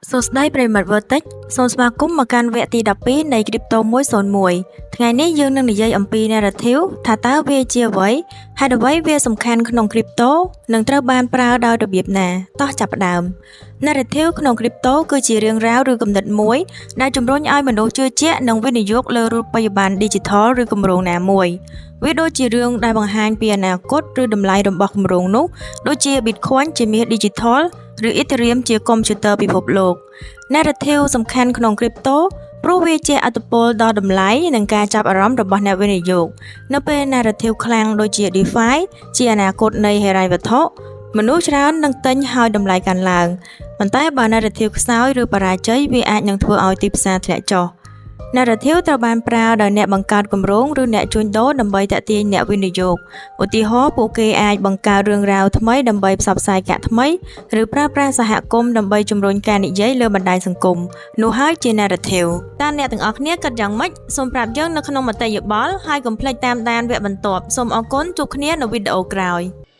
សួស្តីប្រិយមិត្ត Vertex សូមស្វាគមន៍មកកាន់វគ្គទី12នៃ Crypto 101ថ្ងៃនេះយើងនឹងនិយាយអំពី narrative ថាតើវាជាអ្វីហេតុអ្វីវាសំខាន់ក្នុង Crypto និងត្រូវបានប្រើដោយរបៀបណាតោះចាប់ផ្ដើម Narrative ក្នុង Crypto គឺជារឿងរ៉ាវឬគំនិតមួយដែលជំរុញឲ្យមនុស្សជឿជាក់និងវិនិយោគលើរូបិយប័ណ្ណ Digital ឬគម្រោងណាមួយវាដូចជារឿងដែលបង្ហាញពីអនាគតឬតម្លៃរបស់គម្រោងនោះដូចជា Bitcoin ជាមាស Digital ឬ Ethereum ជាកុំព្យូទ័រពិភពលោក Narrative សំខាន់ក្នុង Crypto ព្រោះវាជះឥទ្ធិពលដល់តម្លៃនិងការចាប់អារម្មណ៍របស់អ្នកវិនិយោគនៅពេល narrative ខ្លាំងដូចជា DeFi ជាអនាគតនៃហិរញ្ញវត្ថុមនុស្សច្រើននឹងទិញហើយតម្លៃកើនឡើងប៉ុន្តែបើ narrative ខ្សោយឬបរាជ័យវាអាចនឹងធ្វើឲ្យទីផ្សារធ្លាក់ចុះ Narrative ត្រូវបានប្រើដោយអ្នកបង្កើតគម្រោងឬអ្នកជួញដូរដើម្បីទាក់ទាញអ្នកវិនិយោគឧទាហរណ៍ពួកគេអាចបង្កើតរឿងរ៉ាវថ្មីដើម្បីផ្សព្វផ្សាយកាក់ថ្មីឬប្រើប្រាស់សហគមន៍ដើម្បីជំរុញការនិយាយលើបណ្ដាញសង្គមនោះហើយជា narrative តើអ្នកទាំងអស់គ្នាគិតយ៉ាងម៉េចសូមប្រាប់យើងនៅក្នុងមតិយោបល់ហើយកុំភ្លេចតាមដានវគ្គបន្ទាប់សូមអរគុណជួបគ្នានៅវីដេអូក្រោយ។